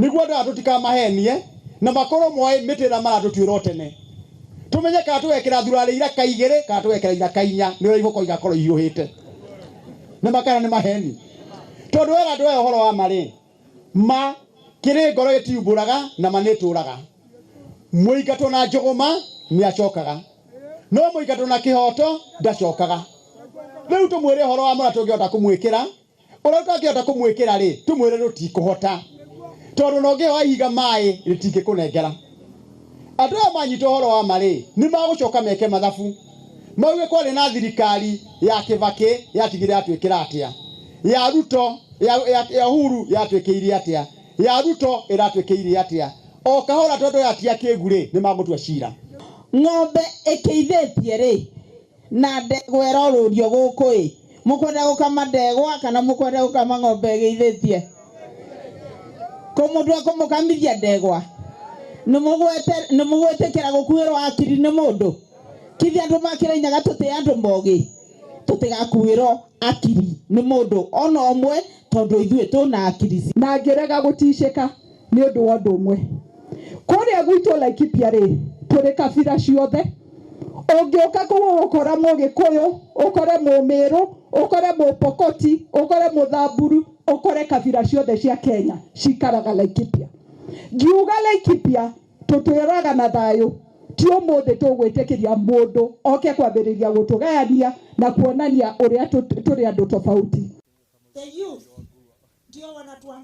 Nĩguo andũ aya tũtikamahenie na makorwo moĩ mĩtĩ ĩrĩa maratũtuĩra o tene. Tũmenye kana tũgekĩra thurarĩ iraka igĩrĩ kana tũgekĩra iraka inya, nĩ ũrĩa iboko igakorwo ihiũhĩte. Nĩ ma kana nĩ maheni? Tondũ wera andũ aya ũhoro wa ma rĩ, ma kĩrĩ ngoro gĩtiumbũraga na ma nĩ ĩtũraga. Mũingatwo na njũgũma nĩ acokaga, no mũingatwo na kĩhoto ndacokaga. Rĩu tũmwĩre ũhoro wa ma ũrĩa tũngĩhota kũmwĩkĩra, ũrĩa ũtangĩhota kũmwĩkĩra rĩ, tũmwĩre rũtikũhota. Tondũ na ũngĩhoa ihiga maĩ rĩtingĩkũnengera. Andũ aya manyita ũhoro wa ma rĩ, nĩ magũcoka meke mathabu. Mauge kwarĩ na thirikari ya Kĩbakĩ yatigire yatwĩkĩra atĩa, ya Ruto, ya Uhuru yatwĩkĩire atĩa, ya Ruto ĩratwĩkĩire atĩa. O kahora tondũ aya ti akĩgu rĩ, nĩ magũtua cira. Ng'ombe ĩkĩithĩtie rĩ, na ndegwa ĩrorũrio gũkũ ĩ, mũkwenda gũkama ndegwa kana mũkwenda gũkama ng'ombe ĩgĩithĩtie? Kũ mũndũ ekũmũkamithia ndegwa? Nĩ mũgwĩtĩkĩra gũkuĩrwo akiri nĩ mũndũ? Kithi andũ makĩra tũtĩ andũ mogĩ, tũtigakuĩrwo akiri nĩ mũndũ ona ũmwe, tondũ ithuĩ tũna akiri. Na ngĩrega gũticĩka nĩ ũndũ wa ũndũ ũmwe. Kũrĩa gwitũ Laikipia rĩ, tũrĩ kabira ciothe. Ũngĩũka kũu ũgũkora Mũgĩkũyũ, ũkore Mũmĩrũ, ũkore Mũpokoti, ũkore Mũthamburu, ũkore kabira ciothe cia Kenya cikaraga Laikipia. Ngiuga Laikipia tũtwĩraga na thayũ, ti ũmũthĩ tũgwĩtĩkĩria mũndũ oke kwambĩrĩria gũtũgayania na kuonania ũrĩa tũrĩ andũ tofauti. The youth ndio wanatuambia.